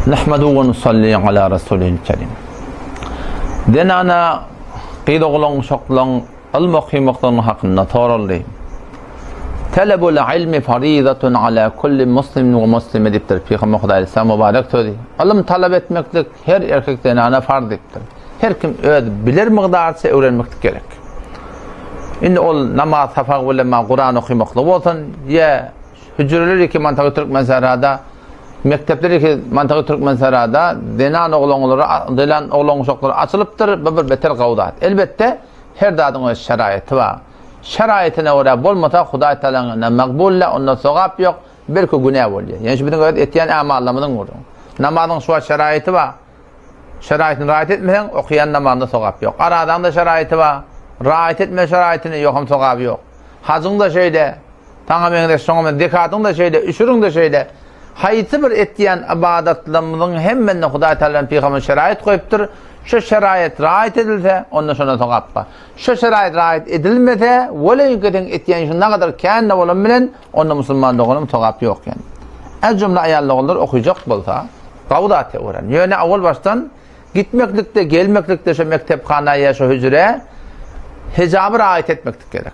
Nahmadu we nusalli ala rasulil kerim. Zenana gyz oglan uşaklaň ylm okymaklygynyň hakynda soraldy. Talabul ilmi farizatun ala kulli muslimin we muslime diýipdir Pygamber Hudaý aleyhisselam mübarek sözi. Ylym talap etmeklik her erkek zenana farz diýipdir. Her kim öz biler mygdarça öwrenmeklik gerek. Indi ol namaz sapagy bilen ma Kuran okymaklygy bolsun, ýa Hüjreler iki mantagy Türkmensährada, mekdepler iki mantagy Türkmensährada zenan oglanlara, zenan oglan uşaklary açylypdyr, bu bir beter gowy zat. Elbetde, her zadyň öz şeraýaty bar. Şeraýatyna görä bolmasa, Hudaý Tagalaň ýanynda makbul däl, onda sogap ýok, belki günä bolýar. Ýöne şu biziň öz etýän amallarymyzyň gürrüňi. Namazyň şu wagt şeraýaty bar. Şeraýatyny raýat etmeseň, okaýan namazyňda sogap ýok. Arazaň-da şeraýaty bar. Raýat etme şeraýatyny, ýogsam sogaby ýok. Hajyň-da şeýle. Saňa meňzeş, şoňa meňzeş, zekatyň-da şeýle, üşüriň-de şeýle. Haýsy bir etýän ybadatlarymyzyň hemmesinde Hudaý Tagala Pygamber şeraýat goýupdyr. Şo şeraýat raýat edilse, onda şonda sogap bar. Şo şeraýat raýat edilmese, weleýinki seň etýän işiň nagadar kän-de bolan bilen, onda musulman doganym sogap ýok ýani. Ez jümle aýal-ogullar okyjak bolsa, gawy zat öwren. Ýöne owal başdan Gitmeklikde, gelmeklikde şo mekdephana ýa şo hüjrä hejaby raýat etmeklik gerek.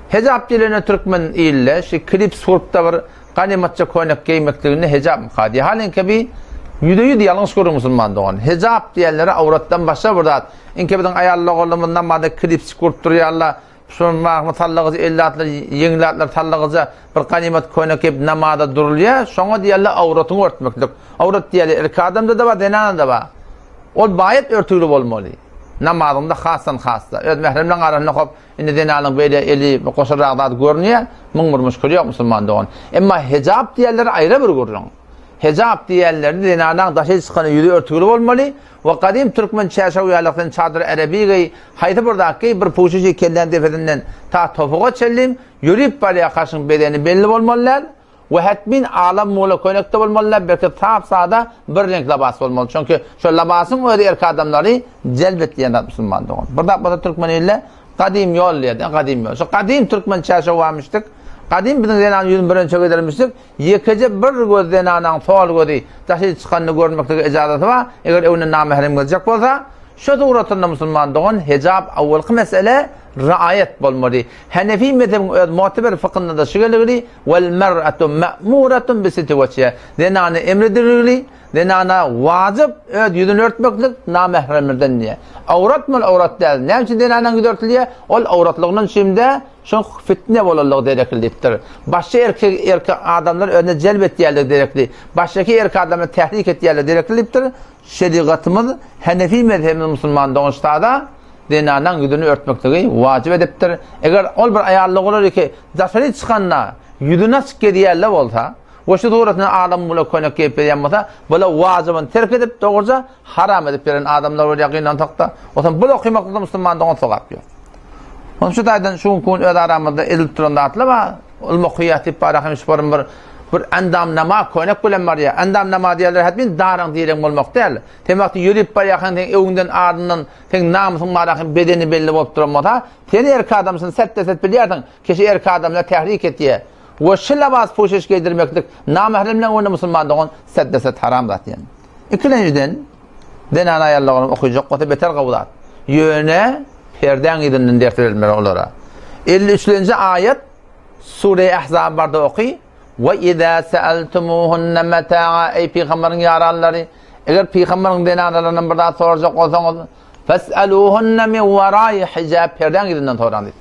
Hejap diýlende türkmen ilde şu klips gurupda bir ganymatça köýnek geýmekliginde hejapmyka diýýär. Halinki bi ýüze-ýüz ýalňyş gürrüň musulman dogan. Hejap diýenleri awratdan başga bir zat. Inki biziň aýal-oglanlarymyz namaza klipsik gurup durýarlar. Şol mahmy sallagyjy elli atlar, ýeňli atlar sallagyja bir ganymat köýnek geýip namaza durulýar. Şoňa diýerler awratyňy örtmeklik. Awrat diýerler erkek adamda-da bar, zenanada bar. Ol baýat örtügli bolmaly. Namazyňda hasdan has-da. Öz mähremleň arasynda hop, indi zenanyň beýle eli goşarak zat görünýär, muň bir müşkili ýok musulman dogan. Emma hejap diýerleri aýra bir gürrüň. Hejap diýenleri zenanaň daşy çykany ýüzi örtügli bolmaly we gadym türkmen çärşew ýalyk sen çadyr ärebi geý, haýsy bir zat geý bir puşuşy kelläň depesinden ta topuga çenlim ýörüp barýa kaşyň bedeni belli bolmaly däl we hetmin ala mula köýnekde bolmaly däl belki sap sada bir reňk labas bolmaly çünki şo labasyň özi erkek adamlary jelp etýän zat musulman dogan. Bir zat bolsa türkmen ilde Gadym ýol diýýär, gadym ýol. Şu gadym türkmen çärşew barmyşdyk. Gadym biziň zenan ýüzüni birinçe gedermişdik. Ýekeje bir göz zenanaň sol gözi daşy çykanyny görmeklige ejazasy bar. Eger öňünden namährem geljek bolsa, şu suratynda musulman dogan hejap awwalky mesele raýat bolmaly. Henefi mezhebiň öz mu'teber fykynda-da şu geligli, Wal mer'atu ma'muratun bi sitri wejhiha. Zenana emredilgili, Zenana wajyp öz ýüzüni örtmeklik namähremlerden diýýär. Awrat mul awrat däl. Näme üçin zenanaň ýüzi örtülýär? Ol awratlygyndan şindi şoň fitne bolanlygy derekli diýipdir. Başga erkek erkek adamlar özüne jelp etýärligi derekli. Başgaky erkek adamlary tährik etýärligi derekli diýipdir. Şerigatymyz Henefi mezhebimiz musulman doganştada zenanaň ýüzüni örtmekligi wajyp edipdir. Eger ol bir aýallygy bolar ki, daşary çykanda ýüzüni açyk gezýärler bolsa, We şu suratyna adam bula könek geýip berýän bolsa, bula wajybyny terk edip, dogruja haram edip beren adamlar bolýar gynansakda. Onsoň bul okymaklykda musulman dogan sogap ýok. Onsoň şu taýdan şu günki gün öz aramyzda edilip duran zatlar bar. Ylym okaýar diýip bar hem şu bir bir endam nama könek bilen barýar. Endam nama diýerler hatmin daraň direň bolmak däl. Sen wagty ýörüp barýarkaň seň öňünden ardyndan seň namysyň bar hem bedeni belli bolup duran bolsa, sen erkek adamsyň set-de-set bilýärsiň. Kişi erkek adamlar tährik etýär. We şu labas puşeş geýdirmeklik namähremleň öňünde musulman dogan set-de-set haram zat diýen. Ikilenjiden, zenan aýallaryň okyjak bolsa beter gowy zat. Ýöne perdäň yzyndan ders berilmeli olara. 53-nji aýat Sure Ahzab barda oky. We iza sa'altumuhunna mata'a eý pygamberiň ýaranlary, eger pygamberiň zenanalaryndan bir zat sorajak bolsaňyz, fes'aluhunna min wara'i hijab perdäň yzyndan soraň diýip.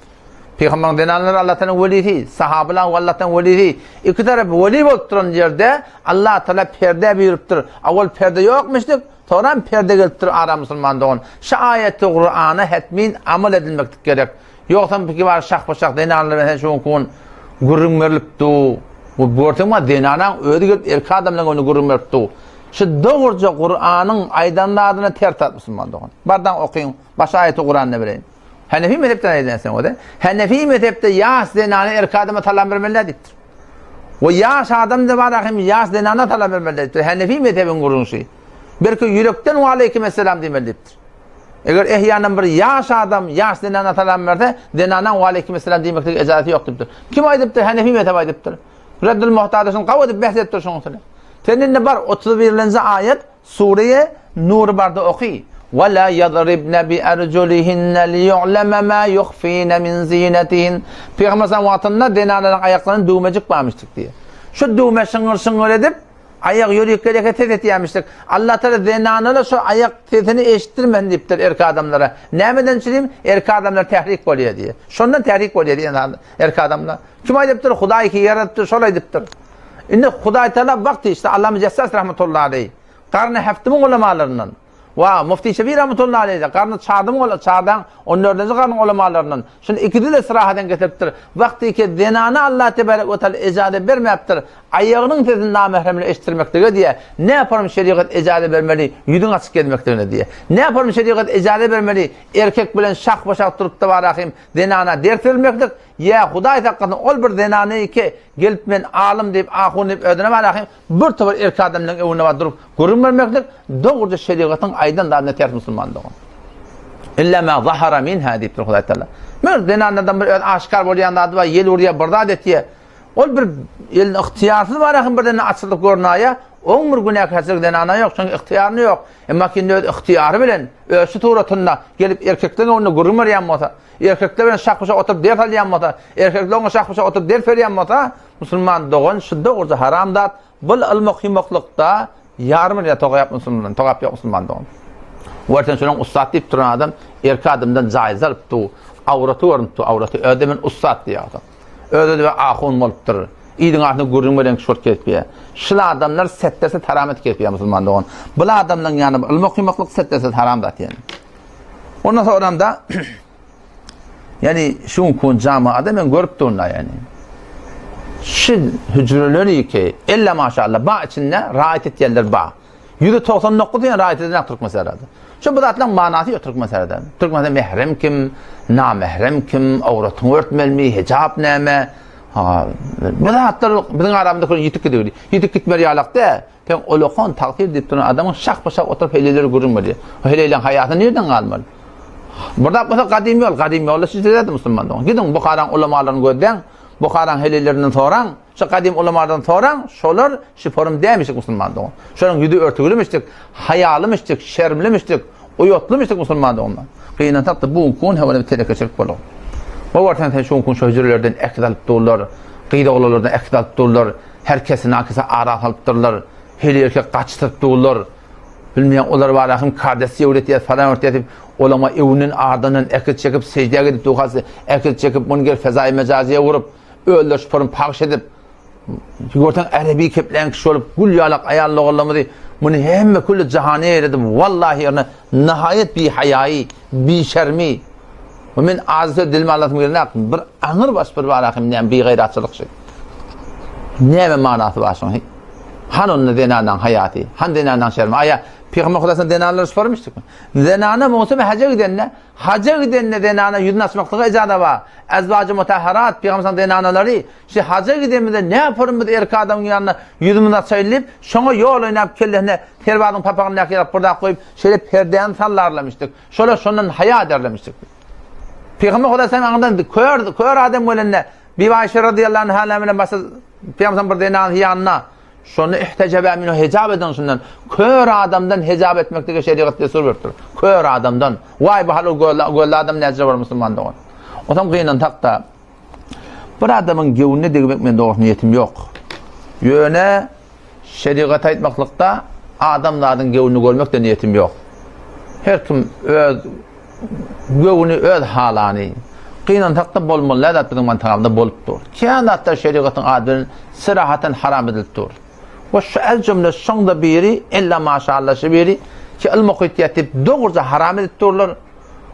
Pygamberiň zenanlary Allah Taala welisi, sahabalar Allah Taala welisi. Iki tarap weli bolup duran ýerde Allah Taala perde buýrupdyr. Awal perde ýokmuşdyk, soňra perde gelipdir ara musulman dogan. Şu aýaty Kur'ana hetmin amal edilmeklik gerek. Ýogsam piki bar şahba-şah zenanlar bilen şu gün gürrüň berlip du. Bu görseň bar zenanaň özi gelip erkek adamlaryň öňünde gürrüň berip du. Şu dogruja Kur'anyň aýdan zadyna ters zat musulman dogan. Bardan okyň, baş aýaty Kur'anda bereýin. Hanefi mezhepden aýdýan sen ode. Hanefi mezhepde ýaş zenana erkek adama salam bermeli diýipdir. We ýaş adam da bar hem ýaş zenana salam bermeli diýipdir. Hanefi mezhebiň gurluşy. Belki ýürekden we aleyküm esselam diýmeli diýipdir. Eger ehýanan bir ýaş adam ýaş zenana salam berse, zenana we aleyküm esselam diýmeklige ejazeti ýok diýipdir. Kim aýdypdyr? Hanefi mezhep aýdypdyr. Reddül Muhtada şuny gawy edip bäs edipdir şonuň üstüne. Sen indi bar 31-nji aýat Sure-i Nury barda oky. Ve la yadribne bi erjulihinne liyu'leme ma yuhfine min zinetihin. Pygamber sallam wagtynda zenanlaryň aýaklarynda düwmejik barmyşdyk diýýär. Şu düwme şyňyr-şyňyr edip, aýak ýörük gereke ses etýärmişdik. Allah Teala zenanlara şu aýak sesini eşitdirmesin diýipdir erkek adamlara. Nämeden üçin? Erkek adamlar tährik bolýar diýýär. Şondan tährik bolýar diýýär erkek adamlar. Kim aýdypdyr? Hudaý ki ýaradypdyr, şol aýdypdyr. Indi Hudaý Teala wagty işte Allama Jessas rahmetullahi aleý garny heftimiň ulamalaryndan we Mufti Şebi rahmetullahi aleý de garny çardyň ol çardaň 14-nji garnyň ulamalaryndan şuny ikisi de syrahadan getiripdir. Wagty ki zenana Allah tebarek we taala ejaze bermäpdir. Aýagynyň sesini namähremle eşitdirmeklige diýe. Ne yaparym şerigat ejaze bermeli ýüzüň açyk gezmekligine diýe. Ne yaparym şerigat ejaze bermeli erkek bilen şah-başak durup da barahym zenana ders bermeklik Ýa, Hudaý saklasyn, ol bir zenany ki, gelip men alym diýip, ahun diýip özüne barahym, bir topar erkek adamlaryň öňünde baryp durup gürrüň bermeklik dogruja şerigatyň aýdan zadyna ters musulman dogan. Illa ma zahara minha diýipdir Hudaý Taala. Bir zenanlardan bir öz aşgär bolýan zady bar, ýel urýar, bir zat etýär. Ol bir elinde ygtyýarsyz barahym birden açylyp görnaýa, oň bir günäkärçilik zenana ýok, çünki ygtyýaryny ýok. Emma ki indi öz ygtyýary bilen, öz şu suratynda gelip erkekleň öňünde gürrüň berýän bolsa, Erkekler bilen şah-bu-şah oturyp ders alýan bolsa, erkekler oňa şah-bu-şah oturyp ders berýän bolsa, musulman dogan şu dogruja haram zat, bul ylmy okymaklykda ýarym ýa togap musulman, togap ýok musulman dogan. Görsen şonuň ussat diýip duran adam erkek adamdan jaýyz alyp du, awraty görünip du, awraty özi men ussat diýýär adam. Özi de ahun bolupdyr. Iliň arasynda gürrüň beren kişi bolup gezipýär. Şul adamlar setderset haram edip gezipýär musulman dogan. Bul adamlaryň ýanyna ylmy okymaklyk setderset haram zat ýani. Ondan soňram da yani şu kun jamaada men görüp durna yani. Şu hücreleri ki ella maşallah ba içinde rahat etýänler ba. 199 yani rahat eden Türk meselede. Şu bu zatlaryň manasy ýok Türk meselede. Türk meselede mehrem kim, namehrem kim, awratyňy örtmelimi, hijab näme? Ha, bu zatlar biziň aramyzda köne ýitip gidiyor. Ýitip gitmer ýalak dä. Sen olakan tagsyr diýip duran adamyň şah-başak oturyp heleýleri gürrüň berýär. O heleýleň haýasy nirden galmaly? Bir zat bolsa gadym ýol, gadym ýolda şeýle musulman dogan. Gidiň Buharaň ulamalaryny gözläň, Buharaň heleýlerinden soraň, şu gadym ulamalardan soraň, şolar şiforum dämişik musulman dogan. Şolaryň ýüzi örtüglimişdik, haýalymyşdyk, şermlimişdik, uýatlymyşdyk musulman doganlar. Gynansak-da bu gün hem bir telekeçilik bolar. Bu görsen sen şu gün şu hüjrelerden äkit alyp durlar, gyz oglanlardan äkit alyp durlar. Her kesi nakise ara salypdyrlar. Heli erkek gaçdyryp durlar. Bilmeýän olar bar ahym kardesi öwretýär, falan öwretýär diýip, olama öwünden ardandan äkit çekip sejdä gidip duhasy äkit çekip muny gel fezaýy mejaziýa urup, özleri şuporun pagş edip, görseň ärebi keplän kişi bolup gül ýalak aýal doganlarymyzy muny hemme külli jahana ýaýradyp, wallahi ýerine nahaýat bihaýaýy, bişermi, We men azy söz dilime alasym gelenok. Bir aňyr baş bir bar ahim näme bigaýratçylyk şu. Näme manasy bar şoň? Han onda zenanaň haýaty, han zenanaň şermi. Aýa Pygamber Hudaýdan zenanlar sormuşdyk. Zenana bolsa haja gidende, haja gidende zenana ýüzüni açmaklyga ijaza bar. Azwajy mutahharat Pygamber zenanalary şu haja gidemizde ne yaparym biz erkek adamyň ýanyna ýüzümizi açaýyn diýip, şoňa ýol oýnap kellesine serbazyň papagyndaky ýaly bir zat goýup, şeýle perdäni sallarlamışdyk. Şolar şondan haýa ederlemişdik. Pygamber Hudaý sen aňdan kör kör adam welende Bibi Aýşe radıyallahu anha bilen başa Pygamber bir zenanyň ýanyna şony ihtejebe minhu hijab eden şundan kör adamdan hijab etmeklige şerigat destur beripdir. Kör adamdan. Waý bu hal gözli adam näce bar musulman dogan. Otam gynansak da bir adamyň göwnüne degmek men dogrusu niýetim ýok. Ýöne Şerigat aýtmaklykda adamzadyň göwnüni görmek-de niýetim ýok. Her kim öz göwni, öz halany. Gynansak-da bolmaly däl zat biziň mantagamyzda bolup dur. Kän zatlar şerigatyň ady bilen serahaten haram edilip dur. We şu el jümle şoň-da biri, ella maşalla şu biri ki ylym okytýar diýip dogruja haram edip durlar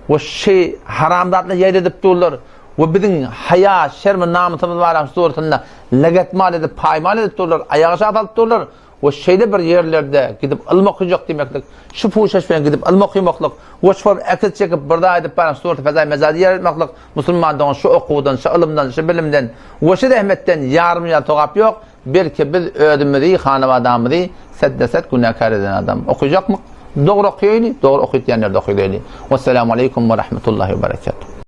we şi haram zatlar ýaýradyp durlar we biziň haýa, şermi, namysymyz barada suratynda Legetmal edip, paýmal edip durlar, aýak aşak salyp durlar we şeýle bir ýerlerde gidip ylym okajak diýmeklik, şu puşeş bilen gidip ylym okamaklyk we şu bolup äkit çekip bir zat edip baran surata fezaý mejazy ýaratmaklyk musulman dogan şu okuwdan, şu ylymdan, şu bilimden we şu zähmetden ýarym ýa togap ýok, belki biz özümizi, hanabadamyzy setde-set günäkär eden adam. Okajakmyk? Dogry okaýaýly, dogry okatýan ýerde okaýaýly. Wessalamu aleýkum we rahmetullahi we berekatuh.